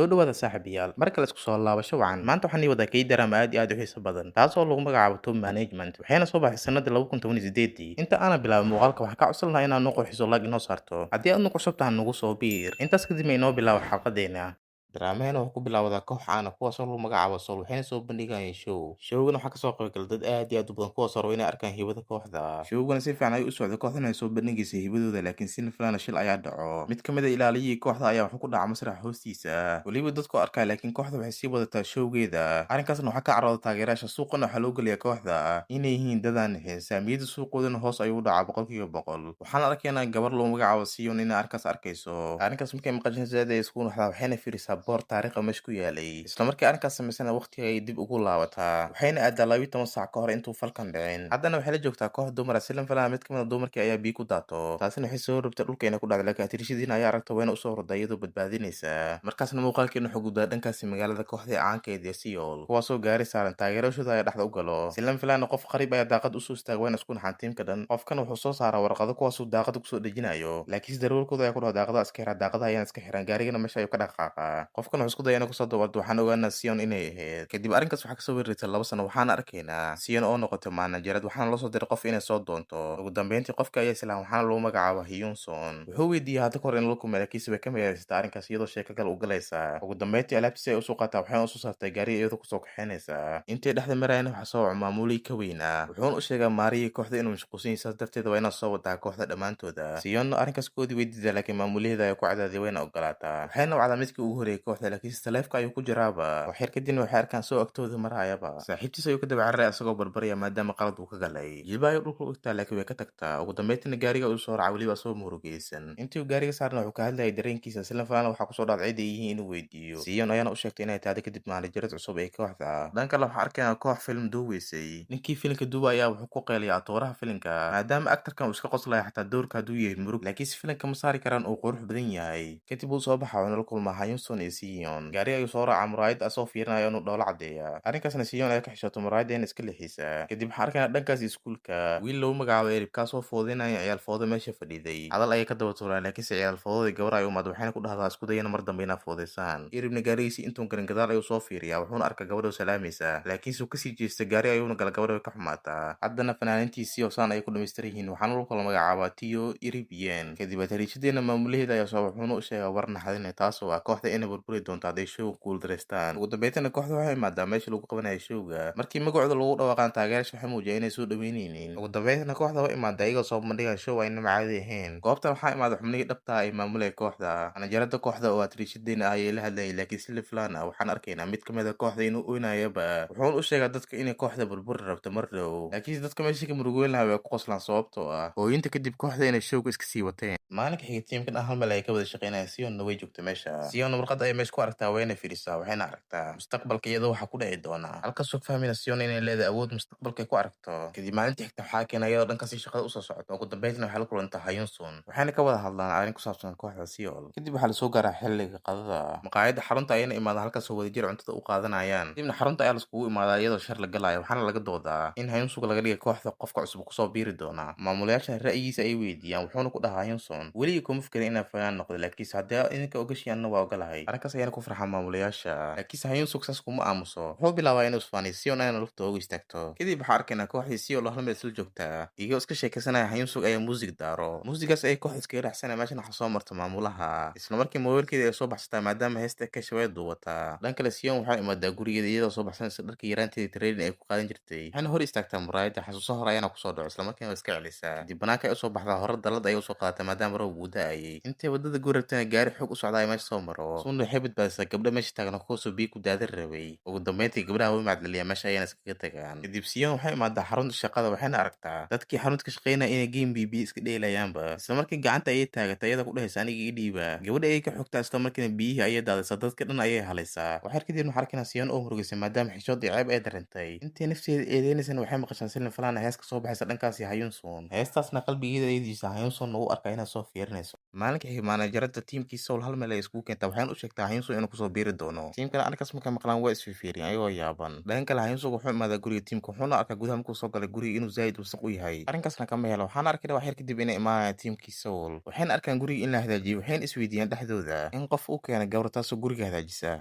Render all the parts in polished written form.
Soo dhawaada saaxiibayaal, mar kale isku soo laabasho wacan. Maanta waxaan ii wadaa K-drama aad iyo aad u xiiso badan, taas oo lagu magacaabo Top Management, waxayna soo baxday sanadii 2018. Inta aanan bilaabin muuqaalka, waxaan ka codsan lahaa inaad noo qurxiso, like inoo saarto. Haddii aad nagu cusub tahay, nagu soo biir. Intaas kadib inoo bilaabo xalqadeena. Daraamahena wuxuu ku bilowdaa koox caan ah kuwaas oo lagu magacaabo Seoul, waxayna soo bandhigayaan show. Showgana waxaa kasoo qaybgalay dad aad iyo aad u badan, kuwaas oo raba inay arkaan hibada kooxda. Showgana si fiican ayuu u socday, kooxdana ay soo bandhigaysay hibadooda, laakiin si filaan shil ayaa dhaco. Mid ka mid ah ilaaliyihii kooxda ayaa wuxuu ku dhacay masraxa hoostiisa. Weliba dadku arkay, laakiin kooxda waxay sii wadataa showgeeda. Arrinkaasna waxaa ka carooday taageerayaasha, suuqana waxaa loo geliyaa kooxda inay yihiin dadaan nixin. Saamiyada suuqoodana hoos ayuu u dhacaa 100%. Waxaan arkaynaa gabar lagu magacaabo Sion inay arrinkaas arkayso. Arrinkaas markay maqashay zaad ay isku naxdaa, waxayna fiirisaa boor taariikha meesha ku yaalay. Isla markii arrinkaas samaysana, waqtiga ay dib ugu laabataa, waxayna aadaa 12 saac ka hor intuu falkan dhicin. Haddana waxay la joogtaa koox dumar ah. Silan falana mid kamid a dumarkii ayaa biyo ku daato, taasina waxay soo rabtay dhulka inay ku dhacdo, laakiin atirishadiina ayaa aragta, wayna usoo roday iyadoo badbaadinaysa. Markaasna muuqaalkeena wuxuu gudbaa dhankaasi magaalada kooxda caankeed ee Seoul, kuwaasoo gaari saaran taageerashooda ayaa dhexda u galo. Silan filana qof qariib ayaa daaqad usoo istaaga, wayna isku naxaan tiimka dhan. Qofkan wuxuu soo saaraa warqado kuwaasuu daaqada kusoo dhejinayo, laakiin si darawalkooda ayaa ku dhaho daaqadaha iska xiraa. Daaqadaha ayaana iska xiran, gaarigana meesha ayuu ka dhaqaaqaa. Qofkan wuxuu isku daya inuu kusoo dabarto, waxaan ogaanaa Sion inay ahayd. Kadib arrinkaas waxaa kasoo wareegtay 2 sano, waxaana arkaynaa Sion oo noqotay maanajarad, waxaana loo soo diray qof inay soo doonto. Ugu dambeyntii qofka ayaa islaan, waxaana lagu magacaaba Hyunson. Wuxuu weydiiyey hadda kahor in la kulmay, laakiinse way ka meeraysata arrinkaas iyadoo sheeko kale u galaysa. Ugu dambeyntii alaabtiisa ay usoo qaataa, waxayna usoo saartay gaariga iyadoo kusoo kaxaynaysa. Intay dhexda marayana waxaa soo waco maamulihii ka weynaa, wuxuuna u sheegaa maarihii kooxda inuu mashquulsan yahay, saas darteed waa inaad soo wadaa kooxda dhammaantooda. Sion arrinkaas koodii way diidaa, laakiin maamuliheeda ayaa ku cadaadiyay, wayna ogolaataa. Waxayna wacdaa midkii ugu horeeyay kooxda, laakiinse taleefka ayuu ku jiraaba. Waxyar kadibna waxay arkaan soo agtooda marayaba. Saaxiibtiis ayuu ka daba cararay asagoo barbaraya maadaama qalad uu ka galay. Jilba ayuu dhulka u dhigtaa, laakiin way ka tagtaa. Ugu dambeyntiina gaariga uu soo raaca, weliba asagoo murugaysan. Intii uu gaariga saarna wuxuu ka hadlayay dareenkiisa. Silan falana waxaa kusoo dhacday cid ay yihiin inuu weydiiyo. Sion ayaana u sheegtay inay tahay kadib maanajarad cusub ee kooxda. Dhan kale waxaa arkaynaa koox film duuweysay. Ninkii filimka duuba ayaa wuxuu ku qeylaya atooraha filimka, maadaama actorkan uu iska qoslaya xataa doorka hadduu yahay murug, laakiinse filimka ma saari karaan uu qurux badan yahay. Kadib uu soo baxa, wuxuuna la kulmaa Hyunson iyo Sion. Gaari ayuu soo raacaa, muraayad asoo fiirinaya inuu dhoola caddeeya. Arrinkaasna Sion ayaa ka xishooto, muraayadda in iska leexisa. Kadib waxaan arkaynaa dhankaas iskuulka wiil lagu magacaabo Erib, kaasoo foodinaya ciyaal foodo meesha fadhiday. Hadal ayay ka daba tuuraan, laakiinse ciyaal foodadii gabar ay u imaado, waxayna ku dhahdaa isku dayana mar dambe inaad foodaysaan. Eribna gaarigiisii intuun garin gadaal ayuu soo fiiriyaa, wuxuuna arkaa gabadha salaamaysa, laakiinse uu kasii jeesta, gaari ayuuna gala, gabadha way ka xumaataa. Haddana fanaaniintiisii oo saan ayay ku dhamaystiran yihiin, waxaana lagu kala magacaabaa Tio, Erib, Yen. Kadib atariishadeena maamulaheeda ayaa soo, wuxuuna u sheegaa war naxdin, taasoo ah kooxda inay burburi doonto hadday showga guuldareystaan. Ugu dambeyntiina kooxda waxay imaadaa meesha lagu qabanayo showga. Markii magacooda lagu dhawaaqaan, taageerayaasha waxay muujiyeen inay soo dhaweyneynin. Ugu dambeyntiina kooxda waa imaadaa iyagoo soo bandhigaya show ayna caadi ahayn. Goobtan waxaa imaada xubnihii dhabta ah ee maamulaya kooxda. Manajarada kooxda oo atariishadeena ah ayay la hadlayay, laakiin si liflaan ah waxaan arkaynaa mid kamid a kooxda inuu oynayaba. Wuxuuna u sheegaa dadka inay kooxda burburi rabto mar dhow, laakiinse dadka meesha ka murugoyn lahaa way ku qoslaan, sababtoo ah hooyinta kadib kooxda inay showga iska sii wateen. Maalinka xiga tiimkan hal meel ay ka wada shaqeynayaan, Sionna way joogta meesha. Sionna warqadda ayay meesha ku aragtaa, wayna fiirisaa, waxayna aragtaa mustaqbalka iyadoo waxaa ku dhici doona. Halkaasoo fahmayna Sion inay leedahay awood mustaqbalka ay ku aragto. Kadib maalinta xigta waxaa keena iyadoo dhankaasi shaqada usoo socota. Ugu dambeyntina waxay la kulantaa Hyunson, waxayna ka wada hadlaan arrin ku saabsan kooxda Seoul. Kadib waxaa lasoo gaaraa xilliga qadada. Maqaayadda xarunta ayayna imaadaan, halkaasoo wadajir cuntada u qaadanayaan. Kadibna xarunta ayaa laiskugu imaadaa iyadoo shar la galayo, waxaana laga doodaa in Hyunsung laga dhigay kooxda qofka cusub kusoo biiri doona. Maamulayaasha ra'yigiisa ay weydiiyaan, wuxuuna ku dhahaa Hyunson, weligii kuma fikirin inaan fanaan noqdo, laakiinse haddii idinka ogashiyaanna waa ogolahay. Arrinkaas ayaana ku farxaa maamulayaasha, laakiinse Hyunsung saas kuma aamuso. Wuxuu bilaabaa inuu isfaaniyo, Sion ayana lugta ugu istaagto. Kadib waxaa arkaynaa kooxdii Seoul oo hal meel isla joogtaa iyagoo iska sheekaysanaya. Hyunsung ayaa muusig daaro, muusigaas ayay kooxda iskaga raaxsanaya. Meeshan waxaa soo marta maamulaha. Isla markii moobilkeeda ay soo baxsataa, maadaama heesta ka heshay, way duubataa. Dhan kale Sion waxay imaadaa gurigeeda iyadoo soo baxsanaysa dharkii yaraanteeda training ay ku qaadan jirtay, waxayna hor istaagtaa muraayadda. Xasuuso hore ayaana kusoo dhaco, isla markiina way iska celisaa. Kadib banaanka ay usoo baxdaa, hore dalad ayay usoo qaadataa maadaama roob uu da'ayay. Intay wadada gurabtana gaari xoog u socda ay meesha soo maro. Suuna waxay badbaadisaa gabdho meesha taagna, kuwaasoo biyo ku daadan rabay. Ugu dambeyntii gabdhaha way macdaliyaa, meesha ayayna iskaga tagaan. Kadib Sion waxay imaadaa xarunta shaqada, waxayna aragtaa dadkii xarunta ka shaqeynaya inay game bb iska dheelayaanba. Isla markii gacanta ayay taagatay iyadoo ku dhehaysa aniga ii dhiiba. Gabadha ayay ka xogtaa, isla markiina biyihii ayay daadaysaa, dadka dhan ayay halaysaa. Waxyar kadib waxaa arkaynaa Sion oo murugaysay maadaama xishood iyo ceeb ay dareentay. Intay nafteeda eedeynaysana waxay maqashaa silin falana hees ka soo baxaysa dhankaasi Hyunson. Heestaasna qalbigeeda ayay diisaa. Hyunson ugu arkaa inay soo fiirinayso. Maalinka xigay maanajarada tiimkii Seoul hal meel ay iskugu keentaa, waxayna u sheegtay sheegtaa Hyunsoo inuu kusoo biiri doono. Tiimkana arrinkaas markay maqlaan waa isfiiriyaan ayagoo yaaban. Dhanka kale Hyunsoo wuxuu imaadaa guriga tiimka, wuxuuna arkaa gudaha markuu soo galay guriga inuu zaid wasaq u yahay. Arrinkaasna kama helo. Waxaana arkay wax yar kadib inay imaanayaan tiimkii Seoul. Waxayna arkaan guriga in la hagaajiyay, waxayna isweydiiyaan dhexdooda in qof uu keenay gabar taasoo guriga hagaajisa.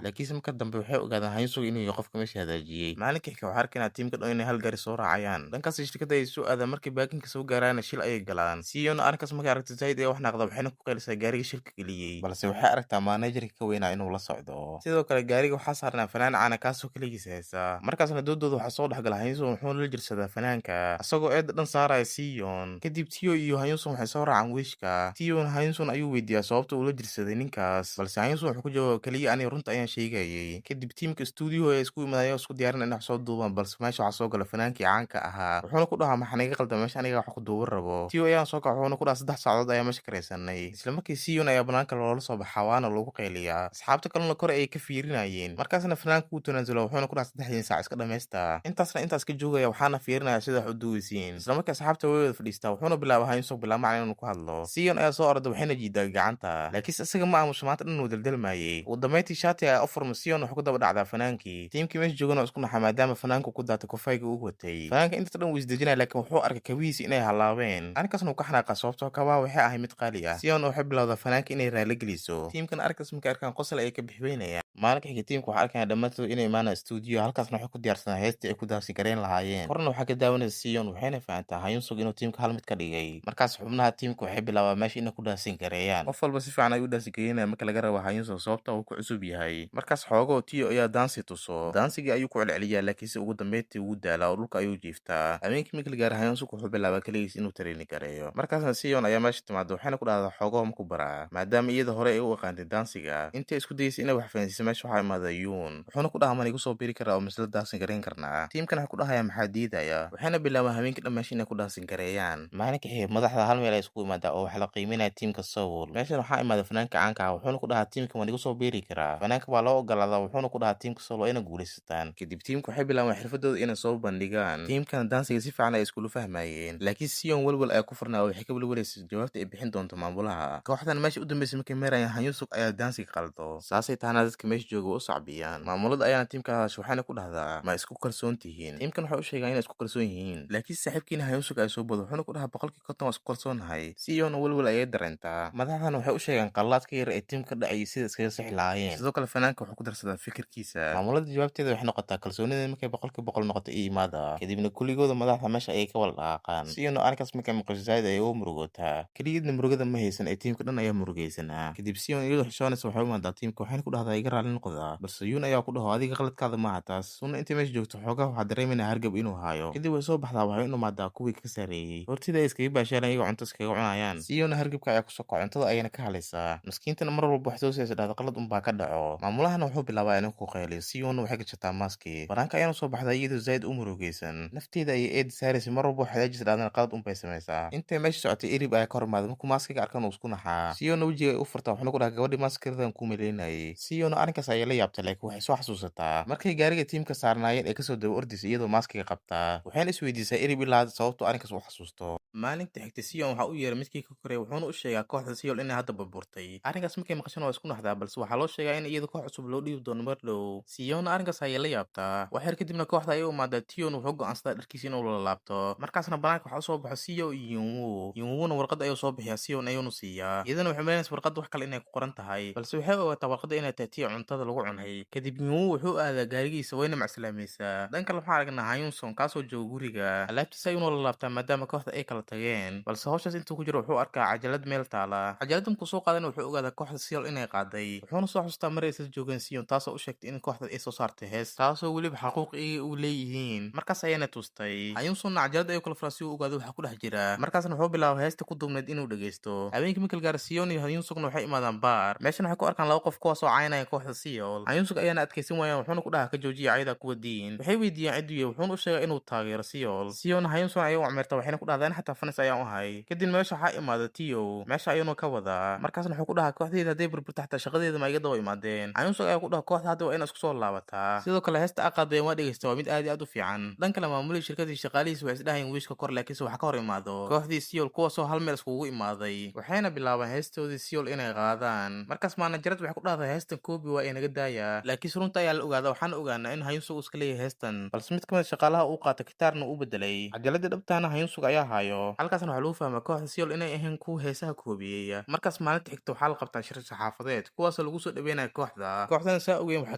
Laakiinse marka dambe waxay ogaadaan Hyunsoo inuu yahay qofka meesha hagaajiyay. Maalinka xigta waxaa arkaynaa tiimka dhan inay hal gaari soo raacayaan. Dhankaas shirkadda ay soo aadaan markay baakinka soo gaaraan shil ayay galaan. CEO-na arrinkaas markay aragto zaid ay wax naaqda, waxayna ku qaylisaa gaariga shilka geliyay. Balse waxay aragtaa managerka ka weynaa inuu la socdo. Sidoo kale gaariga waxaa saarnaa fanaan caana kaasoo kaligiis heesa. Markaasna doodooda waxaa soo dhexgala Hyunsoo, wuxuuna la jirsadaa fanaanka asagoo eedda dhan saaraya Sion. Kadib Tio iyo Hyunsoo waxay soo raacaan wiishka. Tio Hyunsoo ayuu weydiiyaa sababta uu la jirsaday ninkaas, balse Hyunsoo wuxuu ku jawaabay kaliya aniga runta ayaan sheegayay. Kadib tiimka studio ay isku imaadeen isku diyaarin inay wax soo duubaan, balse meesha waxaa soo gala fanaankii caanka ahaa. Wuxuuna ku dhahaa maxaa naga qaldan meesha, aniga wax ku duuban rabo. Tio ayaan soo kaco, wuxuuna ku dhahaa 3 saacadood ayaa meesha karaysanay. Isla markii Sion ayaa banaanka loola soo baxaa waana lagu qayliyaa. Asxaabta kalena kor ayay ka fiirinayeen. Markaasna fanaanku wuu tanaasulo, wuxuuna ku dhahaa 3 saac iska dhammaysta. Intaasna intaas ka joogaya, waxaana fiirinaya sida wax u duubaysiin. Isla markii asxaabta way wada fadhiistaa, wuxuuna bilaabaa Hyunsoo bilaabmacna inuu ku hadlo. Sion ayaa soo orday, waxayna jiidaa gacanta, laakiinse isaga ma aamuso, maanta dhan wuu deldelmayay. Ugu dambeyntii shaati ayaa u furmay, Sion wuxuu ku daba dhacdaa fanaankii. Tiimkii meesha joogana isku naxa maadaama fanaanku ku daatay kofayga uu watay. Fanaanka inta dhan wuu isdejinaya, laakiin wuxuu arkay kabihiisa inay halaabeen. Arrinkaasna wuu ka xanaaqa sababtoo kabaha waxay ahay mid qaali ah. Sion waxay bilowdaa fanaanka inay raali geliso. Tiimkana arrinkaas markay arkaan qosol ayay ka bixweynayaan. Maalinka xigta tiimka waxaa arkaya dhammaantood inay imaanayaan studio, halkaasna waxay ku diyaarsanaa heestii ay ku daansi gareyn lahaayeen. Korna waxaa ka daawanaysa Sion, waxayna fahantaa Hyunsoo inuu tiimka hal mid ka dhigay. Markaas xubnaha tiimka waxay bilaabaan meesha inay ku daansin gareeyaan. Qof walba si fiican ayuu u daansi gareynaya marka laga rabo Hyunsoo sababta uu ku cusub yahay. Markaas xoogoo Tio ayaa daansi tuso. Daansigii ayuu ku celceliyaa, laakiinse ugu dambeyntii wuu daalaa oo dhulka ayuu jiiftaa. Habeenkii markii la gaaray Hyunsoo wuxuu bilaabaa kaligiis inuu training gareeyo. Markaasna Sion ayaa meesha timaada, waxayna ku dhahdaa xoogoo ma ku baraa, maadaama iyada hore ay u aqaantay daansiga. Intay isku dayeysay inay wax fahansiiso meesha waxaa imaaday Yoon, wuxuuna ku dhahaa man igu soo biri karaa oo misla daansin gareyn karnaa. Tiimkana waxay ku dhahayaa maxaa diidaya, waxayna bilaabaan habeenkii dhan meesha inay ku daansin gareeyaan. Maalinka xigay madaxda hal meel ay isku imaadaa oo waxaa la qiimeynaya tiimka Seoul. Meeshan waxaa imaaday fanaanka caanka ah, wuxuuna ku dhahaa tiimka waan igu soo biiri karaa. Fanaanka waa loo ogolaadaa, wuxuuna ku dhahaa tiimka Seoul waa inay guuleysataan. Kadib tiimka waxay bilaabaan xirfadooda inay soo bandhigaan. Tiimkana daansiga si fiican ay iskula fahmayeen, laakiin Sion walwal ayaa ku furnaa oo waxay ka walwalaysay jawaabta ay bixin doonto maamulaha. Kooxdan meesha u dambeysay markay marayaan Hyunsoo ayaa daansiga qaldo. Saasay tahana dadka meesha jooga u sacbiyaan. Maamulada ayaana tiimka hadasha, waxayna ku dhahdaa ma isku kalsoon tihiin. Tiimkan waxay u sheegaan inay isku kalsoon yihiin, laakiin saaxiibkiina Hyunsoo ay soo bodo, wuxuuna ku dhahaa 50% waa isku kalsoonahay. Sion walwal ayay dareentaa. Madaxdan waxay u sheegaan qaladaadka yar ee tiimka dhacay sida iskaga sixi lahaayeen. Sidoo kale fanaanka wuxuu ku darsadaa fikirkiisa. Maamulada jawaabteeda waxay noqotaa kalsoonida markay 100% noqoto ii imaada. Kadibna kulligooda madaxda meesha ayay ka wada dhaqaaqaan. Sion arrinkaas markay maqasho zaid ayay ugu murugootaa. Kaligeedna murugada ma haysan ee tiimka dhan ayaa murugaysanaa. Kadib Sion iyadoo xishoonaysa waxay u imaadaa tiimka, waxayna ku dhahdaa iga raali noqda, balse Yoon ayaa ku dhaho adiga qaladkaada maaha taas. Sunna intay meesha joogto xoogaa waxaa dareemayna hargab inuu hayo. Kadib way soo baxdaa, waxay u imaadaa kuwii ka sareeyay. Hortida ay iskaga baashaalaan iyagoo cunto iskaga cunayaan. Sion hargabka ayaa kusoo kaco, cuntada ayayna ka halaysaa. Maskiintana mar walba wax soo siisa dhahda qalad unbaa ka dhaco. Maamulahana wuxuu bilaabaa inuu ku qayliyo. Sion waxay gashataa maaskii. Banaanka ayaana soo baxdaa iyadoo zaid u murugaysan. Nafteeda ayay eed saaraysa, mar walba waxay hagaajisa dhahdana qalad unbay samaysaa. Intay meesha socotay Erib ayaa ka hor imaaday, markuu maaskiga arkan uu isku naxaa. Sion wejiga ay u furtaa, wuxuuna ku dhahaa gabadhii maaskiradan kuu maleynayay. Sion arrinkaas ayay la yaabtay, laakiin waxay soo xasuusataa markay gaariga tiimka saarnaayeen ee kasoo daba ordisay iyadoo maaskiga qabtaa. Waxayna isweydiisaa Erib ilaa hadda sababtuu arrinkaas u xasuusto. Maalinta xigtay Sion waxaa u yeeray midkii ka koray, wuxuuna u sheegaa kooxda Seoul inay hadda burburtay. Arrinkaas markay maqashana waa isku naxdaa, balse waxaa loo sheegaa in iyada koox cusub loo dhiibi doono mar dhow. Sion arrinkaas ayay la yaabtaa. Wax yar kadibna kooxda ayay u imaadaa. Tion wuxuu go'aansadaa dharkiisa inuu la laabto. Markaasna banaanka waxaa usoo baxo Seo iyo Yunwoo. Yunwoona warqad ayuu soo bixiyaa, Sion ayuuna siiyaa. Iyadana waxay malaynaysaa warqadda wax kale inay ku qoran tahay, balse waxay ogaataa warqadda inay tahay tii cuntada lagu cunay. Kadib Yunwoo wuxuu aadaa gaarigiisa, wayna macsalaamaysaa. Dhan kale waxaan aragnaa Hyunson kaasoo jooga guriga. Alaabtiisa ayuuna la laabtaa maadaama kooxda ay kala tageen, balse hawshaas intuu ku jiro wuxuu arkaa cajalad meel taala. Cajaladda markuu soo qaadana wuxuu ogaadaa kooxda Seoul inay qaaday. Wuxuuna soo xasuustaa mar ay isla joogeen Sion, taasoo u sheegtay in kooxda ay soo saartay hees taasoo weliba xaquuq iyaga u leeyihiin. Markaas ayayna tustay. Hyunsonna cajalad ayuu kala furaa si uu ogaado waxa ku dhex jira. Markaasna wuxuu bilaabay heesta ku duubnayd inuu dhegeysto. Habeenkii markii la gaaro Sion iyo Hyunsugna waxay imaadaan baar. Meeshan waxay ku arkaan laba qof kuwaasoo caynaya kooxda Seoul. Hyunsug ayaana adkaysan waayaan, wuxuuna ku dhahaa ka joojiya cayda kuwa diin. Waxay weydiiyaan cidduu yahay, wuxuuna u sheegay inuu taageero Seoul. Sion Hyunsun ayay u ameertaa, waxayna ku dhahdaan xataa Xataa fans ayaan u ahay. Kadib meesha waxaa imaada Tio, meesha ayuuna ka wadaa. Markaasna wuxuu ku dhahaa kooxdeeda hadday burburta xataa shaqadeeda ma iga daba imaadeen. Hayunsug ayaa ku dhaha kooxda hadda waa inaad isku soo laabataa. Sidoo kale heesta aqaadeen waa dhegeysta, waa mid aad iyo aad u fiican. Dhan kale maamulihii shirkadii shaqaalihiisa waxay isdhahayeen wiishka kor, laakiinse waxa ka hor imaado kooxdii Seoul, kuwaasoo hal meel iskugu imaaday, waxayna bilaabeen heestoodii Seoul inay qaadaan. Markaas maanajarad waxay ku dhahday heestan koobi waa inaga daaya, laakiinse runta ayaa la ogaada. Waxaana ogaanaa in Hayunsug uu iska leeyahay heestan, balse mid kamid shaqaalaha uu qaata gitaarna uu bedelay. Cajaladii dhabtaana Hayunsug ayaa hayo. Halkaasna waxaa lagu fahmaa kooxda Seoul inay ahayn kuwa heesaha koobiyeeya. Markaas maalinta xigta waxaa la qabtaa shir saxaafadeed, kuwaasoo lagu soo dhaweynaya kooxda. Kooxdana saa ogeyn waxaa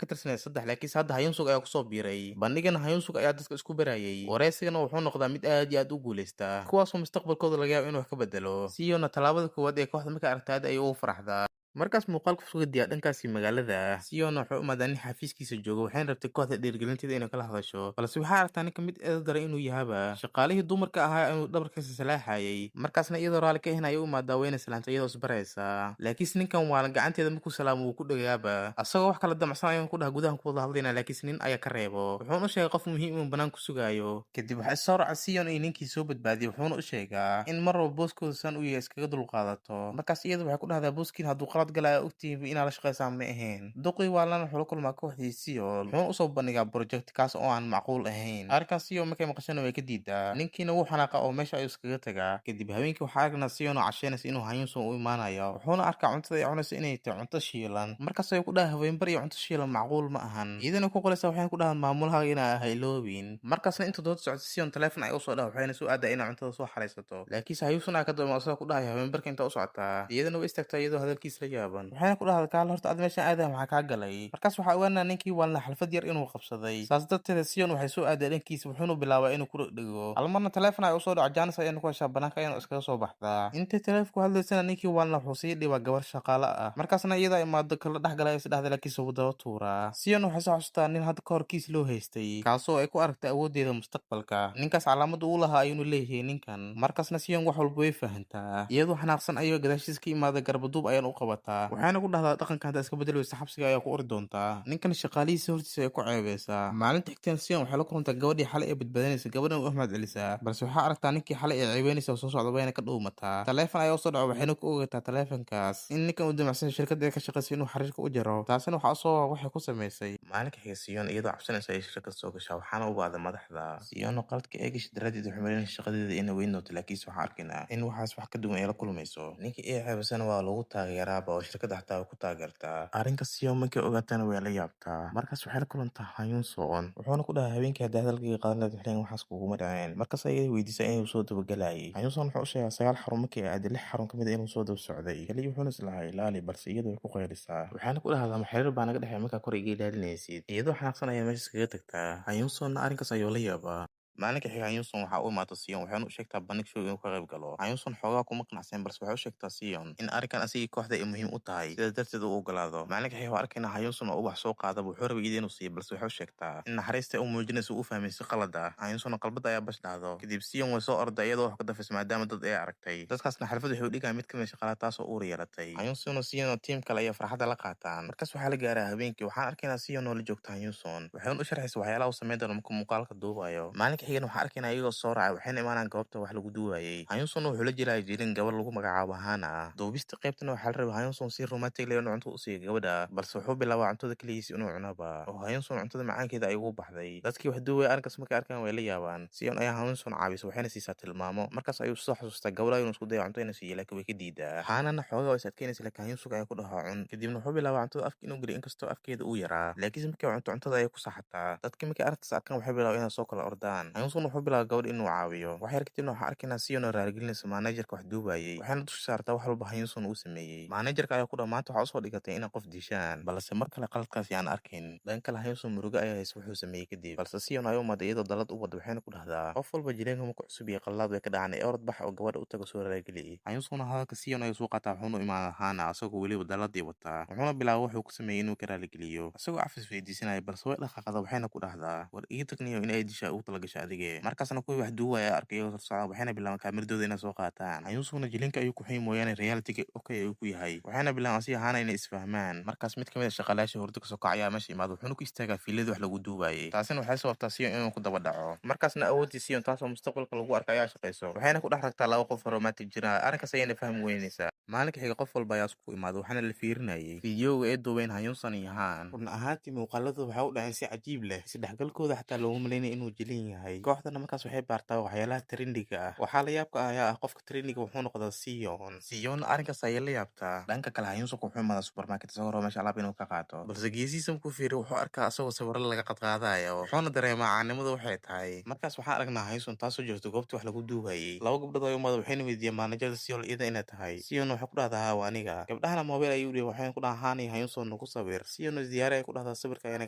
ka tirsanaya 3, laakiinse hadda Hayunsug ayaa kusoo biiray. Bandhigana Hayunsug ayaa dadka isku barayay. Wareysigana wuxuu noqdaa mid aad iyo aad u guuleysta, kuwaasoo mustaqbalkooda laga yaabo inuu wax ka bedelo. Siyona tallaabada koowaad ee kooxda markay aragta aad ayay ugu faraxdaa. Markaas muuqaalka suga diyaa dhankaasi magaalada. Siyona wuxuu imaadaa nin xafiiskiisa jooga, waxayna rabtay kooxda dhiirigelinteeda inay kala hadasho, balse waxaa aragtaa ninka mid eeda daray inuu yahaba shaqaalihii dumarka ahaa inuu dhabarkiisa salaaxayay. Markaasna iyadoo raalli ka ahayn ayay u imaadaa, wayna salaamtay iyadoo isbaraysa, laakiinse ninkan waalan gacanteeda markuu salaamo wuu ku dhagaaba, asagoo wax kala damacsan ayaan ku dhaha gudahan ku wada hadlayna, laakiinse nin ayaa ka reebo. Wuxuuna u sheegay qof muhiim inuu banaan ku sugaayo. Kadib waxaa soo raca Siyon iyo ninkii soo badbaadiyay, wuxuuna u sheegaa in mar walba booskooda san u yahay iskaga dulqaadato. Markaas iyadu waxay ku dhahdaa booskiin hadduu qalad galaya ogtihiin inaad la shaqaysaan ma ahayn. Duqii waalana wuxuu la kulmaa kooxdii Seoul, wuxuuna usoo bandhigaa project kaas oo aan macquul ahayn. Arrinkaas Seoul markay maqashana way ka diidaa, ninkiina wuu xanaaqa oo meesha ayuu iskaga tagaa. Kadib habeenkii waxaa aragnaa Seoul oo casheynaysa inuu Hayunsung u imaanayo, wuxuuna arkaa cuntada ay cunayso inay tahay cunto shiilan. Markaas ayuu ku dhahay haweenbar iyo cunto shiilan macquul ma ahan. Iyadana ku qolaysa waxayna ku dhahaa maamulahaaga inaa hayloobin. Markaasna inta dood socota Seoul telefoon ay usoo dhaha, waxayna soo aadaa inay cuntada soo xaraysato, laakiinse Hayunsung ayaa ka daba asagoo ku dhahay haweenbarka inta u socotaa. Iyadana way istaagtaa iyadoo hadalkiisa la yaaban, waxayna ku dhahdaa kaal horta aad meeshan aadaha maxaa kaa galay. Markaas waxaa ogaanaa ninkii waalna xalfad yar inuu qabsaday, saas darteeda Sion waxay soo aaday dhankiisa, wuxuuna bilaabaa inuu ku dhegdhego. Hal marna telefoon ay usoo dhaco, Jaanis ayayna ku heshaa, banaanka ayayna iskaga soo baxdaa. Intay telefoonku hadlaysana ninkii waalna wuxuu sii dhibaa gabar shaqaale ah. Markaasna iyada imaado kala dhexgalaya is dhahda, laakiinse wuu daba tuuraa. Sion waxay soo xasuustaa nin hadda kahor kiis loo haystay, kaasoo ay ku aragtay awooddeeda mustaqbalka. Ninkaas calaamada uu lahaa ayuuna leeyahay ninkan. Markaasna Sion wax walba way fahantaa. Iyadoo xanaaqsan ayuu gadaashiis ka imaada, garbaduub ayaan u qabataa, waxayna ku dhahdaa dhaqanka haddaa iska bedeli weysa xabsiga ayaa ku ori doontaa. Ninkan shaqaalihiisa hortiisa ay ku ceebeysaa. Maalinta xigteen Sion waxay la kulantaa gabadhii xalay ee badbaadinaysa, gabadhan u mahad celisaa, balse waxaa aragtaa ninkii xalay ee ceebeynaysa oo soo socda, wayna ka dhuumataa. Taleefon ayaa usoo dhaco, waxayna ku ogataa taleefonkaas in ninkan uu damacsan shirkadda ay ka shaqaysay inuu xariirka u jaro, taasina waxaa usoo waxay ku samaysay. Maalinka xiga Sion iyadoo cabsanaysa ay shirkad soo gashaa, waxaana u baahda madaxda. Sion qaladka ay gashay daraadeed waxay malaynaysa shaqadeeda inay weyn doonto, laakiinse waxaan arkaynaa in waxaas wax ka duwan ay la kulmayso. Ninkii ay ceebasana waa lagu taageeraaba oo shirkadda xataa way ku taageertaa. Arrinka Sion markay ogaatana way la yaabtaa. Markaas waxay la kulantaa Hayunson, wuxuuna ku dhahay habeenkii haddaa hadalkayga qaadan lahayd xilligan waxaas kuguma dhaceen. Markaas ayay weydiisay inuu soo dabagalayay. Hayunson wuxuu u sheegaa 9 xarun markii ay aaday 6 xarun kamid ah inuu soo daba socday kaliya, wuxuuna islahaa ilaali, balse iyadu way ku qaylisaa, waxaana ku dhahdaa ma xiriir baa naga dhexeeya markaa kor iga ilaalinaysid. Iyadoo xanaaqsan ayaa meesha iskaga tagtaa. Hayunsonna arrinkaas ayuu la yaabaa. Maalinka xiga Hayunson waxaa u imaata Sion, waxayna u sheegtaa bandhig show inuu ka qayb galo. Hayunson xoogaa kuma qanacsan, balse waxay u sheegtaa Sion in arrinkan asigii kooxda ay muhiim u tahay, sidaas darteed uu ogolaado. Maalinka xiga waxaa arkaynaa Hayunson oo ubax soo qaadaba, wuxuu rabay iyada inuu siiyo, balse waxay u sheegtaa in naxariista u muujinaysa uu fahmay si qalad ah. Hayunson qalbada ayaa bash dhahdo. Kadib Sion way soo orday iyadoo wax ka dafaysa maadaama dad ay aragtay. Dadkaasna xalfad waxay u dhigaan mid kamid shaqaalaha, taasoo uur yeelatay. Hayunson oo Sion oo tiim kale ayaa farxadda la qaataan. Markaas waxaa la gaaraa habeenkii, waxaan arkaynaa Sion oo la joogta Hayunson, waxayna u sharxaysa waxyaalaha uu sameyn doono markuu muuqaalka duubayo. Maalinka xigana waxaa arkaynaa iyagoo soo raacay, waxayna imaanaan goobta wax lagu duubayay. Hayunson wuxuu la jilaayay jirin gabar lagu magacaabo Hana. Duubista qaybtana waxaa la rabay Hayunson si romantic leh inuu cunto u siiyo gabadha, balse wuxuu bilaabaa cuntada keligiis inuu cunaba, oo Hayunson cuntada macaankeeda ay ugu baxday. Dadkii wax duubaya arrinkaas markay arkaan way la yaabaan. Sion ayaa Hayunson caawisa, waxayna siisaa tilmaamo. Markaas ayuu soo xasuustaa gabadha inuu isku dayo cunto inuu siiyo, laakiin way ka diidaa. Hanana xoogaa way is adkeynaysa, laakiin Hayunson ayaa ku dhahaa cun. Kadibna wuxuu bilaabaa cuntada afka inuu geliyo, inkastoo afkeeda uu yaraa, laakiinse markay cunto cuntada ayay ku saxataa. Dadkii markay arrintaas arkaan waxay bilaabaan inay soo kala ordaan. Hayunson wuxuu bilaabay gabadh inuu caawiyo. Wax yar kadibna waxaa arkaynaa Sion oo raaligelinaysa managerka wax duubayay, waxayna dusha saartaa wax walba Hayunson uu sameeyey. Managerka ayaa ku dhaha maanta waxaa usoo dhigatay inay qof dishaan, balse mar kale qaladkaas yaan arkin. Dhan kale Hayunson murugo ayaa haysa wuxuu sameeyey kadib, balse Sion ayaa u imaaday iyadoo dalad u wada, waxayna ku dhahdaa qof walba jireenka markuu cusub iyo qaladaad way ka dhacaan, ee orod bax oo gabadha u tago soo raaligeliy. Hayunson hadalka Sion ayuu soo qaataa, wuxuuna u imaadaa Hana asagoo weliba daladii wataa, wuxuuna bilaabay wuxuu ku sameeyey inuu ka raaligeliyo, isagoo cafis weydiisanaya, balse way dhaqaaqda, waxayna ku dhahdaa war iga tagniyo in ay dishaa ugu talagashay. adige. Markaasna kuwii wax duuwaya arkay iyagoo soo socda, waxayna bilaabeen kaamiradooda inay soo qaataan. Hayunsuna jilinka ayuu ku xun mooyaane reality-ga okay ayuu ku yahay. Waxayna bilaabeen asi ahaana inay isfahmaan. Markaas mid ka mid ah shaqaalayaasha hurdo kasoo kacaya meesha imaado, wuxuuna ku istaagaa fiilada wax lagu duubayay. Taasina waxay sababtaa Sion inuu ku daba dhaco. Markaasna awoodii Sion taasoo mustaqbalka lagu arkay ayaa shaqeyso, waxayna ku dhex ragtaa laba qof oo romantic jira. Arrinkaas ayayna fahmi weynaysaa. Maalinka xiga qof walba ayaa isku imaado, waxaana la fiirinayay fiidiyowga ee duubeen Hayunsan iyo Han. Run ahaantii muuqaaladu waxay u dhaceen si cajiib leh, isdhexgalkooda xataa looma malaynaya inuu jilin yahay. Kooxdana markaas waxay baartaa waxyaalaha trendiga ah. Waxaa la yaabka ah ayaa ah qofka trendiga wuxuu noqdaa Sion. Sion arrinkaas ayay la yaabtaa. Dhanka kale Hayunsan wuxuu imaadaa supermarket isagoo raba meesha alaab inuu ka qaato, balse geesihiisa markuu fiiriyo wuxuu arkaa asagoo sawirro laga qadqaadayo, wuxuuna dareemaa caanimadu waxay tahay. Markaas waxaan aragnaa Hayunsan taasoo jirto goobtii wax lagu duubayay. Laba gabdhood ay umaada waxayna weydiiyeen maanajarda Sion iyada inay tahay. Sion waxay ku dhahdaa haa waa aniga. Gabdhahana mobile ayuu dhiibay, waxayna ku dhahaa Han iyo Hayunsan nagu sawir. Sion diyaari ay ku dhahdaa sawirka ayana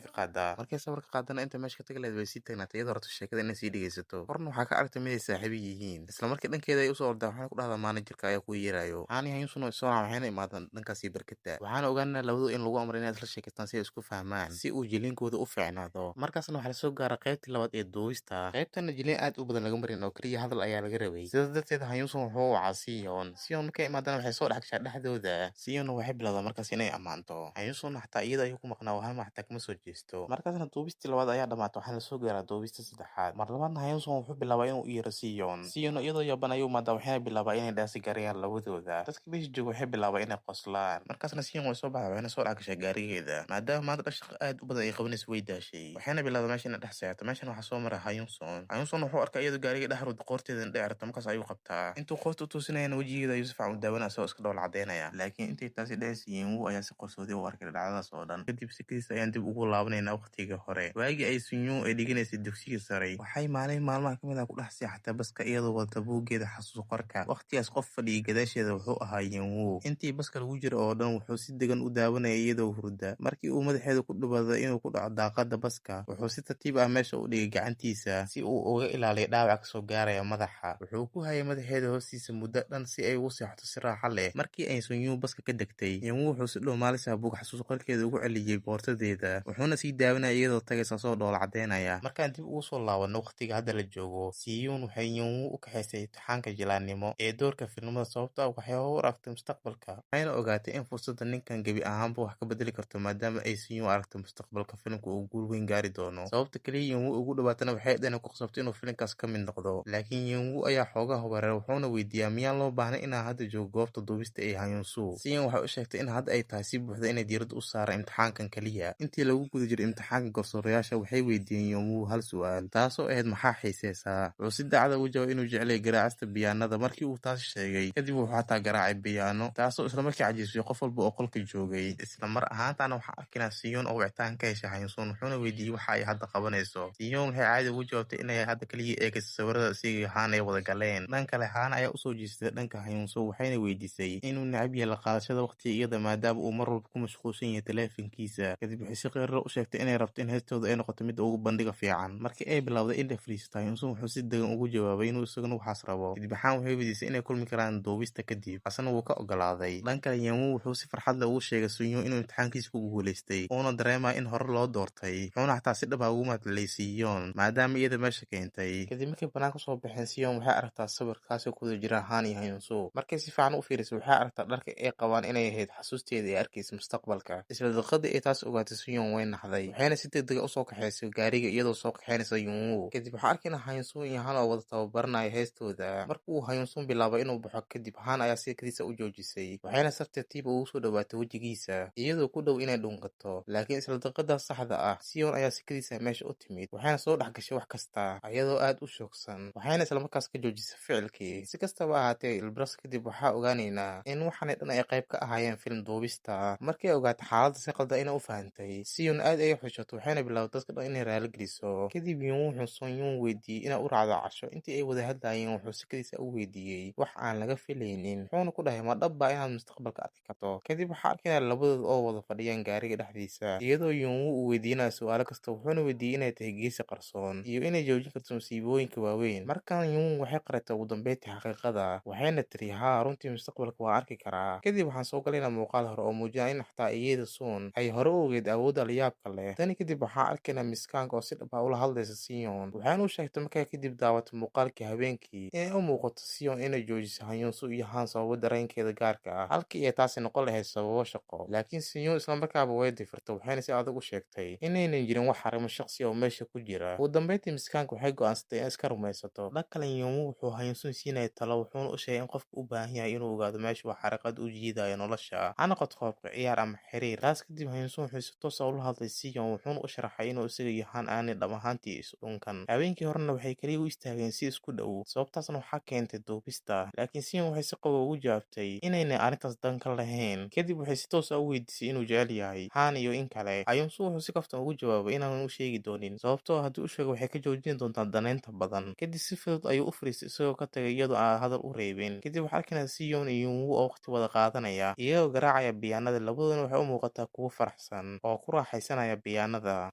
ka qaadaa. Markay sawirka qaadana inta meesha ka tagi lahayd way sii taagnaatay iyadoo rabto sheekada inay sii dhegeysato. Horna waxaa ka aragtay mid ay saaxiibo yihiin. Isla markii dhankeeda ay usoo ordaa waxayna ku dhahdaa maanajarka ayaa ku yeerayo. Han iyo Hayunsan oo isoo waxayna imaadaan dhankaas iyo barkada. Waxaana ogaanaa labadu in lagu amray inay isla sheekaystaan si ay isku fahmaan, si uu jiliinkooda u fiicnaado. Markaasna waxaa lasoo gaaray qaybtii labaad ee duubista. Qaybtana jiliin aad u badan laga marin oo keliya hadal ayaa laga rabay. Sidaas darteed Hayunsan wuxuu u wacaa Sion. Sion markay imaadana waxay soo dhex gashaa dhexdooda. Sion waxay bilowdaa markaas inay ammaanto. Hayunsan xataa iyada ayuu ku maqnaa oo hal mar xataa kama soo jeesto. Markaasna duubistii labaad ayaa dhamaatay, waxaana lasoo gaaraa duubista saddexaad. Mar labaadna Hayunsan wuxuu bilaabaa inuu u yeero Sion. Sion iyadoo yaban ayuu imaadaa, waxayna bilaabaa inay dhaasi gaarayaan labadooda. Dadka meesha jooga waxay bilaabaa inay qoslaan. Markaasna Sion way soo baxdaa, waxayna soo dhex gashaa gaarigeeda. Maadaama maanta dhan shaqo aad u badan ay qabanayso way daashay, waxayna bilowdaa meesha inay dhex seexato. Meeshan waxaa soo mara Hayunsan. Hayunsan wuxuu arkaa iyadoo gaariga dhex rud qoorteeda dhex rabto, markaas ayuu qabtaa. Intuu qoorta u toosinayana wejigeeda ayuu si fiican u daawanaya isagoo iska dhoola cadeynaya. Laakiin intay taasi dhacaysa Yinwu ayaa si qarsoodi u arkay dhacdadaas oo dhan. Kadib sikadiisa ayaan dib ugu laabanaynaa waqtigii hore. Waagii ay Sunyun ay dhiganaysay dugsiga sare, waxay maalin maalmaha kamid ah ku dhex seexatay baska iyadoo wadata buuggeeda xasuus qorka. Waqtigaas qof fadhiyay gadaasheeda wuxuu ahaa Yinwu. Intii baska lagu jiro oo dhan wuxuu si degan u daawanayay iyadoo hurda. Markii uu madaxeeda ku dhawaaday inuu ku dhaco daaqadda baska, wuxuu si tartiib ah meesha u dhigay gacantiisa si uu uga ilaaliyo dhaawac kasoo gaaraya madaxa. Wuxuu ku hayay madaxeeda hoostiisa muddo dhan si ay ugu seexato si raaxo leh. Markii ay Sunyun baska ka degtay, Yinwu wuxuu si dhow maalisa buug xasuus qorkeeda ugu celiyay boortadeeda, wuxuuna sii daawanaya iyadoo tagaysa soo dhoola cadeynaya. Markaan dib ugu soo laabano waqtiga hadda la joogo, Siyun waxay Yinwu u kaxaysay imtixaanka jilaannimo ee doorka filimada, sababtoo ah waxay u aragtay mustaqbalka. Waxayna ogaatay in fursadda ninkan gebi ahaanba wax ka bedeli karto, maadaama ay Siyun aragtay mustaqbalka filimka uu guul weyn gaari doono. Sababta kaliya Yinwu ugu dhawaatana waxay ahayd inay ku qasabto inuu filimkaas ka mid noqdo. Laakiin Yinwu ayaa xoogaa hubareer, wuxuuna weydiiyaa miyaan loo baahnay inaan hadda joogo goobta duubista ee Hayunsu. Siyun waxay u sheegtay in hadda ay tahay si buuxda inay diiradda u saaraan imtixaankan kaliya. Intii lagu guda jiray imtixaanka, garsoorayaasha waxay weydiiyeen Yinwu hal su'aal, taasoo ahayd maxaa xiiseysaa? Wuxuu si daacad ah ugu jawaabay inuu jecel yahay garaacista biyaanada. Markii uu taas sheegay kadib wuxuu xataa garaacay biyaano, taasoo isla markii cajiisay qof walba oo qolka joogay. Isla mar ahaantaana waxaa arkaynaa Sion oo wicitaan ka heshay Hayunsun, wuxuuna weydiiyey waxa ay hadda qabanayso. Sion waxay caadi ugu jawaabtay inay hadda kaliya eegayso sawirada isaga iyo Han ay wada galeen. Dhan kale Han ayaa usoo jeestay dhanka Hayunsun, waxayna weydiisay inuu necab yahay la qaadashada waqtiga iyada maadaama uu mar walba ku mashquulsan yahay taleefankiisa. Kadib waxay si qeerar u sheegtay inay rabto in heestooda ay noqoto mid ugu bandhiga fiican. Markii ay bilowday inay fadhiisato, Hayunsun wuxuu si degan ugu jawaabay inuu isaguna waxaas rabo. Kadib Han waxay weydiisay inay kulmi karaan duubista kadib, asna wuu ka ogolaaday. Dhan kale Yinwu wuxuu si farxad leh ugu sheegay Sunyun inuu imtixaankiisa ku guuleystay, uuna dareemaya in hore loo doortay, wuxuuna xataa si dhab ah ugu mahadceliyay Sion maadaama iyada meesha keentay. Kadib markay banaanka soo baxeen, Sion waxay aragtaa sawir kaasoo ku wada jira Han iyo Hayunsu. Markay si fiican u fiirisay, waxay aragtaa dharka ay qabaan inay ahayd xasuusteeda ay arkaysa mustaqbalka. Isla daqiiqadii ay taas ogaatay, Sion way naxday, waxayna si degdeg ah usoo kaxaysay gaariga iyadoo soo kaxaynaysa Yinwu. Kadib waxaa arkaynaa Hayunsu iyo Han oo wada tababaranaya heestooda. Markii uu Hayunsu bilaabay inuu baxo kadib, Han ayaa si kadiisa u joojisay, waxayna si tartiib ugu soo dhawaatay wejigiisa iyadoo ku dhow inay dhunkato. Laakiin isla daqiiqadaas saxda ah, Sion ayaa si kadiisa meesha u timid, waxayna soo dhex gashay wax kasta iyadoo aad u shoogsan, waxayna isla markaas ka joojisay ficilkii. Si kastaba ahaatee, ilbiriqsi kadib waxaa ogaanaynaa in waxaanay dhan ay qayb ka ahaayeen film duubista. Markii ay ogaatay xaaladda si qaldan inay u fahantay, Sion aad ay u xishootay, waxayna bilowday dadka dhan inay raali geliso. Kadib Yinwu wuxuu Sunyun weydiiyey inay u raacdo casho. Intii ay wada hadlayeen, wuxuu si kadiisa u weydiiyey wax aan laga filaynin, wuxuuna ku dhahay ma dhab baa inaad mustaqbalka arki karto. Kadib waxaa arkaynaa labadooda oo wada fadhiyaan gaariga dhexdiisa, iyadoo Yinwu uu weydiinayo su'aalo kasta. Wuxuuna weydiiyey inay tahay geesi qarsoon iyo inay joojin karto masiibooyinka waaweyn. Markan Yinwu waxay qaratay ugu dambeyntii xaqiiqada, waxayna tiri haa, runtii mustaqbalka waan arki karaa. Kadib waxaan soo galaynaa muuqaal hore oo muujinaya in xataa iyada Sun ay hore u ogeyd awoodda la yaabka leh. Tani kadib waxaan arkaynaa Miss Kang oo si dhab ah ula hadlaysa Sion. Siyon, waxaana u sheegtay markaa kadib daawatay muuqaalkii habeenkii inay u muuqato Siyon inay joojiso Hayunsu iyo Han sababo dareenkeeda gaarka ah, halkii ay taasi noqon lahayd sababo shaqo. Laakiin Siyon isla markaaba way difirtay, waxayna si adag u sheegtay inaynan jirin wax arrimo shaqsi ah oo meesha ku jira. Ugu dambeyntii, Miss Kang waxay go'aansatay inay iska rumaysato. Dhanka kale, Yunwoo wuxuu Hayunsu siinayay talo, wuxuuna u sheegay in qofku u baahan yahay inuu ogaado meesha uu xariiqad u jiidayo nolosha, ha noqoto qoobka ciyaar ama xiriir. Taas kadib, Hayunsu wuxuu si toos ah ula hadlay Siyon, wuxuuna u sharaxay inuu isaga iyo Han aanay dhab ahaantii is dhunkan. Habeenkii horena waxay kaliya u istaageen si isku dhow, sababtaasna waxaa keentay duubista. Laakiin Siyon waxay si qabow ugu jawaabtay inaynay arrintaas dan ka lahayn. Kadib waxay si toos ah u weydiisay inuu jecel yahay Han iyo in kale. Hayunsu wuxuu si kaftan ugu jawaabay inaanu u sheegi doonin, sababtoo ah haddii uu sheego waxay ka joojin doontaa daneynta badan. Kadib si fudud ayuu u fariistay isagoo ka tagay iyadoo aan hadal u reebin. Kadib waxaa arkaynaa Siyon iyo Yunwoo oo waqti wada qaadanaya, iyagoo garaacaya biyaanada. Labadoodana waxay u muuqataa kuwo faraxsan oo ku raaxaysanaya biyaanada.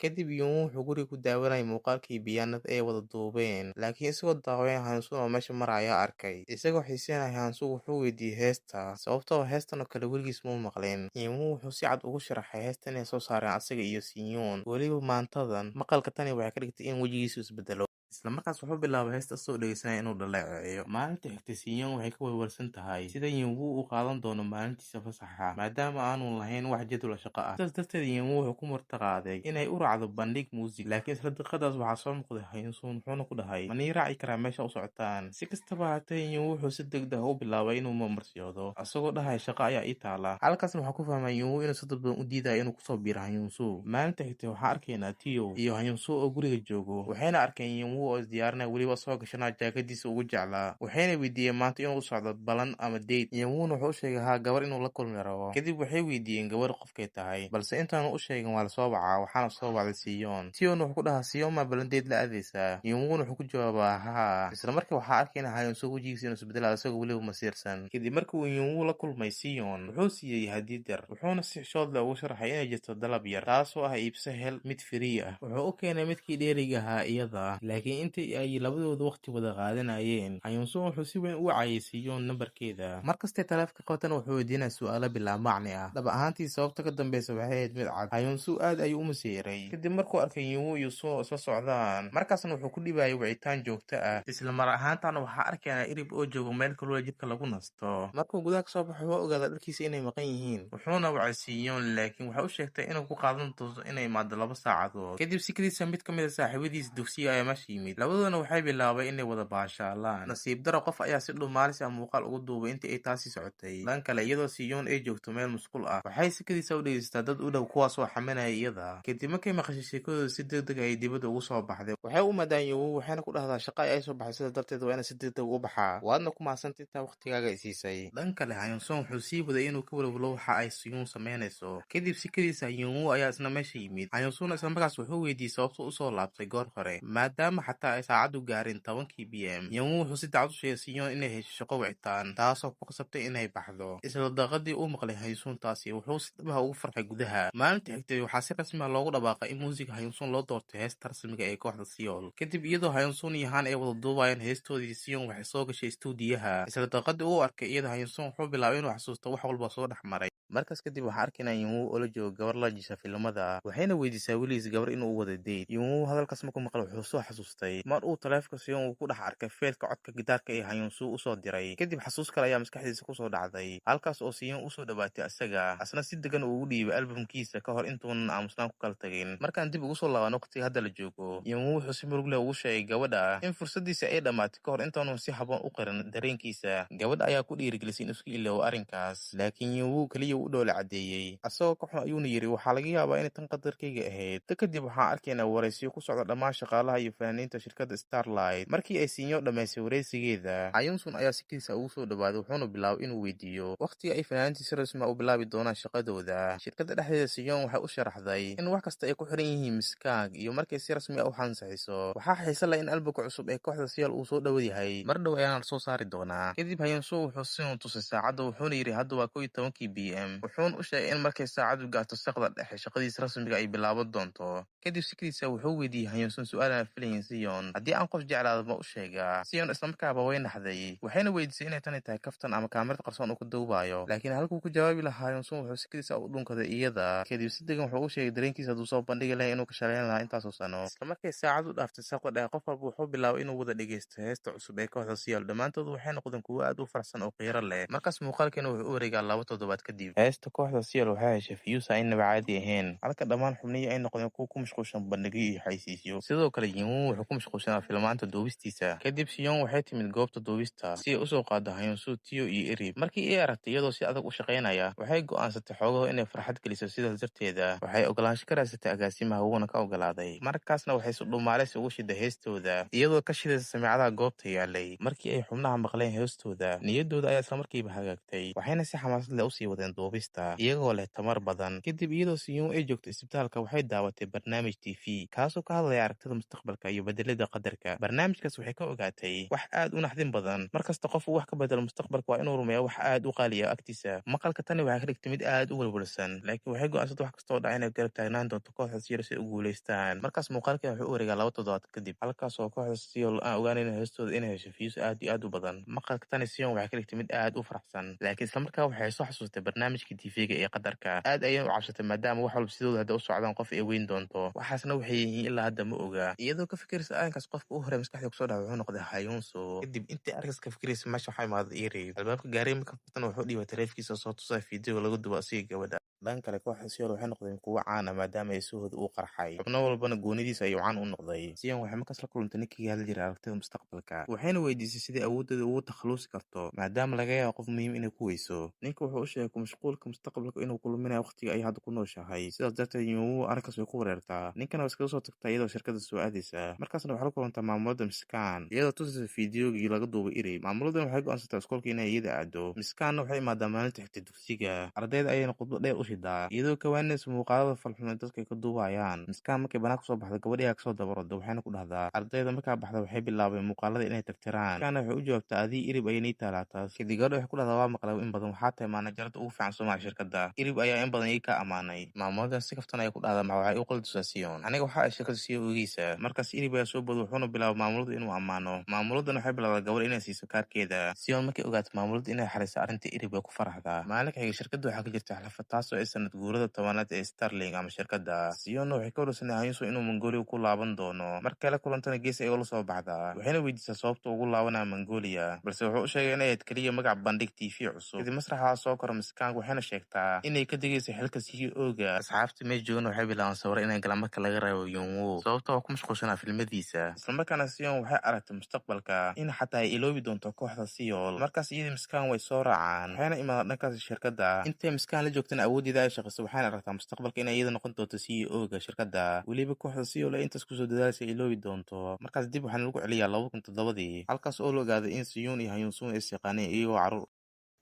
Kadib Yunwoo wuxuu guriga ku daawanayay muuqaalkii biyaanada ay wada duubeen, laakiin isagoo daawanaya Hansu oo meesha maraya arkay. Isagoo xiiseynaya Hansu wuxuu weydiiyey heesta, sababtoo ah heestan oo kale weligiis ma maqlin. Yunwoo wuxuu si cad ugu sharaxay heestan inay soo saareen asaga iyo Siyon. Weliba maantadan maqalka tani waxay ka dhigtay in wejigiisu isbedelo. Isla markaas wuxuu bilaabay heesta isagoo dhegeysanaya inuu dhaleeceeyo. Maalinta xigtay, Siyon waxay ka walwalsan tahay sida Yunwoo u qaadan doono maalintiisa fasaxa, maadaama aanu lahayn wax jadwal shaqo ah. Sidaas darteed, Yunwoo wuxuu ku martiqaaday inay u raacdo bandhig muusig, laakiin isla daqiiqadaas waxaa soo muuqday Hayunsu, wuxuuna ku dhahay, "Ma nii raaci karaa meesha u socotaan?" Si kastaba ha ahaatee, Yunwoo wuxuu si degdeg ah u bilaabay inuu marmarsiyoodo, isagoo dhahaya shaqo ayaa ii taala. Halkaasna waxaa ku fahmay Yunwoo inuu si dadban u diidayo inuu kusoo biiro Hayunsu. Maalinta xigtay, waxaa arkaynaa Tio iyo Hayunsu oo guriga joogo, waxayna arkeen Yunwoo oo isdiyaarinaya, weliba soo gashanaya jaakadiisa ugu jeclaa. Waxayna weydiiyeen maanta inuu u socdo balan ama date. Yunwoona wuxuu u sheegay haa, gabar inuu la kulmi rabo. Kadib waxay weydiiyeen gabar qofkay tahay, balse intaanu u sheegin waa lasoo wacaa, waxaana soo wacday Siyon. Tion wuxuu ku dhahaa, "Siyon maa balan date la aadaysaa?" Yunwoona wuxuu ku jawaabaa haa. Isla markii waxaa arkayna Hayunsu wejigiisa inuu isbedelaa, isagoo weliba masiirsan. Kadib markii uu Yunwoo la kulmay Siyon, wuxuu siiyey hadiyad yar, wuxuuna si xishood leh ugu sharaxay inay jirto dalab yar, taasoo ah iibso hel mid free ah. Wuxuu u keenay midkii dheeriga ahaa iyada, laakiin intii ay labadooda waqti wada qaadanayeen, Hayunsu wuxuu si weyn u wacayay Siyon nambarkeeda. Markastay taleefanka qabatana wuxuu weydiinaya su'aalo bilaa macni ah. Dhab ahaantii sababta ka dambeysa waxay ahayd mid cad. Hayunsu aad ayuu u masiiray kadib markuu arkay Yunwoo iyo Suun oo isla socdaan, markaasna wuxuu ku dhibayay wicitaan joogto ah. Isla mar ahaantaana waxaa arkaynaa Irib oo joogo meel kaloo jidka lagu nasto. Markuu gudaha kasoo baxo, wuxuu ogaaday dharkiisa inay maqan yihiin, wuxuuna wacay Siyon, laakiin waxay u sheegtay inuu ku qaadan doonto inay imaado 2 saacadood. Kadib sikadiisa mid ka mid ah saaxiibadiisa dugsiga ayaa meesha yimid. Labadoodana waxay bilaabay inay wada baashaalaan. Nasiib daro, qof ayaa si dhumaalis ah muuqaal ugu duubay intii ay taasi socotay. Dhan kale, iyadoo Siyon ay joogto meel musqul ah, waxay sikadiisa u dhegeysataa dad u dhow kuwaas oo xaminaya iyada. Kadib markay maqashay sheekadooda, si degdeg ah ay dibadda ugu soo baxday. Waxay u imaadaan Yunwoo, waxayna ku dhahdaa shaqo ay soo baxay, sidaa darteed waa inaan si degdeg ugu baxaa. Waadna ku mahadsantay intaa waqtigaaga i siisay. Dhan kale, Hayunsu wuxuu sii waday inuu ka walwalo waxa ay Siyon sameynayso. Kadib sikadiisa Yunwoo ayaa isna meesha yimid. Hayunsuna isla markaas wuxuu weydiiyey sababta u soo laabtay goor hore, maadaama xataa ay saacadu gaarin 10-kii PM. Yunwoo wuxuu si dacad u sheegay Siyon inay hesho shaqo wicitaan, taasoo ku qasabtay inay baxdo. Isla daqiiqadii uu maqlay Hayunsu taasi, wuxuu si dhab ah ugu farxay gudaha. Maalinta xigtay, waxaa si rasmi ah loogu dhawaaqay in muusiga Hayunsu loo doortay heesta rasmiga ee kooxda Seoul. Kadib iyadoo Hayunsu iyo Han ay wada duubayaan heestoodii, Siyon waxay soo gashay istuudiyaha. Isla daqiiqadii uu arkay iyada, Hayunsu wuxuu bilaabay inuu xasuusto wax walba soo dhex maray. Markaas kadib waxaa arkaynaa Yunwoo oo la joogo gabar la jisha filimada, waxayna weydiisaa weligiis gabar inuu u wada date. Yunwoo hadalkaas markuu maqlay, wuxuu soo xasuustay mar uu taleefanka Siyon uu ku dhex arkay feelka codka gitaarka ee Hayunsu usoo diray. Kadib xasuus kale ayaa maskaxdiisa kusoo dhacday, halkaas oo Siyon usoo dhawaatay asaga, asna si degan uu ugu dhiibay albumkiisa ka hor intuunan aamusnaan ku kala tagin. Markaan dib ugu soo laaban waqtiga hadda la joogo, Yunwoo wuxuu si murug leh ugu sheegay gabadha in fursadiisa ay dhammaatay ka hor intaanu si habboon u qirin dareenkiisa. Gabadha ayaa ku dhiirigelisay in isku iloobo arrinkaas, laakiin Yunwoo kaliya u dhoola caddeeyey. Asagoo ka xun ayuuna yiri, "Waxaa laga yaabaa inay tan qadarkayga ahayd." Ta kadib waxaan arkaynaa waraysiyo ku socda dhammaan shaqaalaha iyo fanaaniinta shirkadda Starlight. Markii ay Sinyo dhammaysay waraysigeeda, Hayunsun ayaa sikiisa ugu soo dhawaaday, wuxuuna bilaabay inuu weydiiyo waqtiga ay fanaaniinta si rasmi ah u bilaabi doonaan shaqadooda. Shirkadda dhexdeeda, Siyon waxay u sharaxday in wax kasta ay ku xiran yihiin Miss Kang iyo markay si rasmi ah u ansixiso. Waxaa xiise leh in albumka cusub ee kooxda Seoul uu soo dhow yahay, mar dhow ayaana lasoo saari doonaa. Kadib Hayunsu wuxuu Siyon tusay saacadda, wuxuuna yiri hadda waa 11-kii PM, wuxuuna u sheegay in markay saacadu gaarto saqda dhexe shaqadiisa rasmiga ay bilaaban doonto. Kadib sikadiisa wuxuu weydiiyey Hayunsun su'aal aan filayn. Sion, haddii aan qof jeclaado ma u sheegaa? Sion islamarkaaba way naxday, waxayna weydiisay inay tani tahay kaftan ama kaamirad qarsoon uu ku duubayo. Laakiin halkuu ku jawaabi lahaa, Hyunsun wuxuu si kedis ah u dhunkaday iyada. Kadib si degan wuxuu u sheegay dareenkiisa hadduu soo bandhigi lahaa inuu ka shaleyn lahaa intaasoo sano. Isla markay saacad u dhaaftay saqda dhexe, qof walba wuxuu bilaabay inuu wada dhegeysto heesta cusub ee kooxda Seoul. Dhammaantood waxay noqdeen kuwo aad u faraxsan oo qiiro leh. Markaas muuqaalkeena wuxuu u wareegaa 2 toddobaad kadib. Heesta kooxda Seoul waxay heshay views aan inaba caadi ahayn, halka dhammaan xubnihii ay noqdeen kuwo ku mashquulsan bandhigyo iyo xayeysiisyo. Sidoo kale Jinwoo wuxuu ku mashquulsanaa filmaanta duubistiisa. Kadib Sion waxay timid goobta duubista si ay usoo qaado Hyunsu, Tio iyo Erib. Markii ay aragtay iyadoo si adag u shaqaynaya, waxay go'aansatay xoogaho inay farxad geliso. Sidaas darteeda waxay ogolaansho ka raadsatay agaasimaha, wuuna ka ogolaaday. Markaasna waxay si dhumaalaysi ugu shiday heestooda, iyadoo ka shidaysa samiicadaha goobta yaalay. Markii ay xubnaha maqleen heestooda, niyaddooda ayaa islamarkiiba hagaagtay, waxayna si xamaasad leh usii wadeen duubista iyagoo leh tamar badan. Kadib iyadoo Sion ay joogto isbitaalka, waxay daawatay barnaamij TV kaasoo ka hadlaya aragtida mustaqbalka iyo bedelida qadarka. Barnaamijkaas waxay ka ogaatay wax aad u naxdin badan: markasta qof uu wax ka bedelo mustaqbalka, waa inuu rumeeya wax aad u qaaliya agtiisa. Maqalka tani waxay ka dhigtay mid aad u welwelsan, laakiin waxay go'aansatay wax kasta oo dhaca inay garab taagnaan doonto kooxda Seoul si ay u guuleystaan. Markaas muuqaalkan wuxuu u wareegaa 2 toddobaad kadib, halkaas oo kooxda Seoul aan ogaanayn heestooda inay hesho views aad iyo aad u badan. Maqalka tani Sion waxay ka dhigtay mid aad u faraxsan, laakiin islamarkaa waxay soo xasuustay barnaamijkii TV-ga ee qadarka. Aad ayay u cabsatay, maadaama wax walba sidooda hadda u socdaan qof ay weyn doonto. Waxaasna waxay yihiin ilaa hadda ma oga. Iyadoo ka fikiraysa arrinkaas, qofka u horey maskaxda kusoo dhaca wuxuu noqday Hyunsu. Kadib intii arrinkaas ka fikiraysa, meesha waxaa imaaday Erib. Albaabka gaariga marka furtana, wuxuu dhiibay taleefankiisa soo tusaya fiidiyowga laga dubo asiga gabadha. Dhan kale, kooxda Seoul waxay noqdeen kuwo caan ah maadaama heesahooda uu qarxay, xubno walbana goonidiisa ayuu caan u noqday. Sion waxay markaas la kulantay ninkii hadli jiray aragtida mustaqbalka, waxayna weydiisay sidai awooddeeda ugu takhalusi karto, maadaama laga yaabo qof muhiim inay ku weyso. Ninka wuxuu u sheegay ku mashquulka mustaqbalka inuu kulminayo waqtiga ay hadda ku nooshahay. Sidaas darteed Yunwoo arrinkaas way ku wareertaa. Ninkana waa iskaga soo tagtaa iyadoo shirkadda soo aadaysa. Markaasna waxay la kulantaa maamulada Miskaan, iyadoo tusaysa fiidiyogii laga duubay Erib. Maamuladan waxay go'aansatay iskoolka inay iyada aado. Miskaanna waxay imaadaa maalinta xigtay dugsiga. Ardayda ayayna khudbad dheer u shidaa, iyadoo kawaanaysa muuqaalada falxun ee dadka ay ka duubayaan. Miskaan markay banaanka kusoo baxda, gabadhi ayaa kasoo dabaroda, waxayna ku dhahdaa ardayda markaa baxda waxay bilaabeen muuqaalada inay tirtiraan. Miskaanna waxay u jawaabtaa, adii Erib ayay nii taalaataas. Kadib gabadha waxay ku dhahdaa, waa maqlay in badan, waxaa tahay maanajarada ugu fiican Soomaaliya shirkadda. Erib ayaa in badan ii ka amaanay. Maamuladan si kaftan ayay ku dhahdaa, ma waxay u qaldusaa Sion, aniga waxa ay shirkadda CEO-giisa. Markaas Erib ayaa soo booday, wuxuuna bilaabay maamuladu inuu ammaano. Maamuladan waxay bilowday gabadh inay siiso kaarkeeda. Sion markay ogaato maamulada inay xariso arrinta Erib, way ku faraxdaa. Maalinka xiga shirkadda waxaa ka jirta xaflad, taasoo ay sanad guurada 10aad ee Starling ama shirkadda. Sionna waxay ka warsanay Hyunsu inuu Mongolia ku laaban doono. Markay la kulantana, gees ayay ula soo baxdaa, waxayna weydiisaa sababta ugu laabanaya Mongolia, balse wuxuu u sheegay inay ahayd keliya magac bandhig TV cusub. Kadib masraxa soo kora Miskaank, waxayna sheegtaa inay ka digayso xilka CEO-ga. Asxaabtii meesha joogana waxay bilaabaan sawiro inay galaan, marka laga reebo Yunwoo, sababta waa ku mashquulsanaa filmadiisa. Islamarkaana Sion waxay aragtay mustaqbalka in xataa ay iloobi doonto kooxda Seoul. Markaas iyadii Miskaan way soo raacaan, waxayna imaadaan dhankaas shirkadda. Intay Miskaan la joogtana awooddeeda ay shaqayso, waxayna aragtaa mustaqbalka inay iyada noqon doonto CEO-ga shirkadda, weliba kooxda Seoul ay intaas kusoo dadaalaysa iloobi doonto. Markaas dib waxaana lagu celiyaa 2007dii, halkaas oo la ogaaday in Siyun iyo Hyunsun ay is yaqaaneen iyagoo carruur.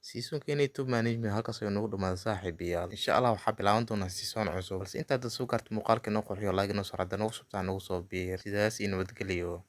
Season-keeni Top Management halkaas ayuu noogu dhamaaday, saaxiibayaal. Insha Allah waxaa bilaaban doonaa season cusub. Balse intaad soo gaarto, muuqaalka inoo qurxiyo, like inoo saar, hadda nagu subtaa nagu soo biir. Sidaas iyo nabadgelyo.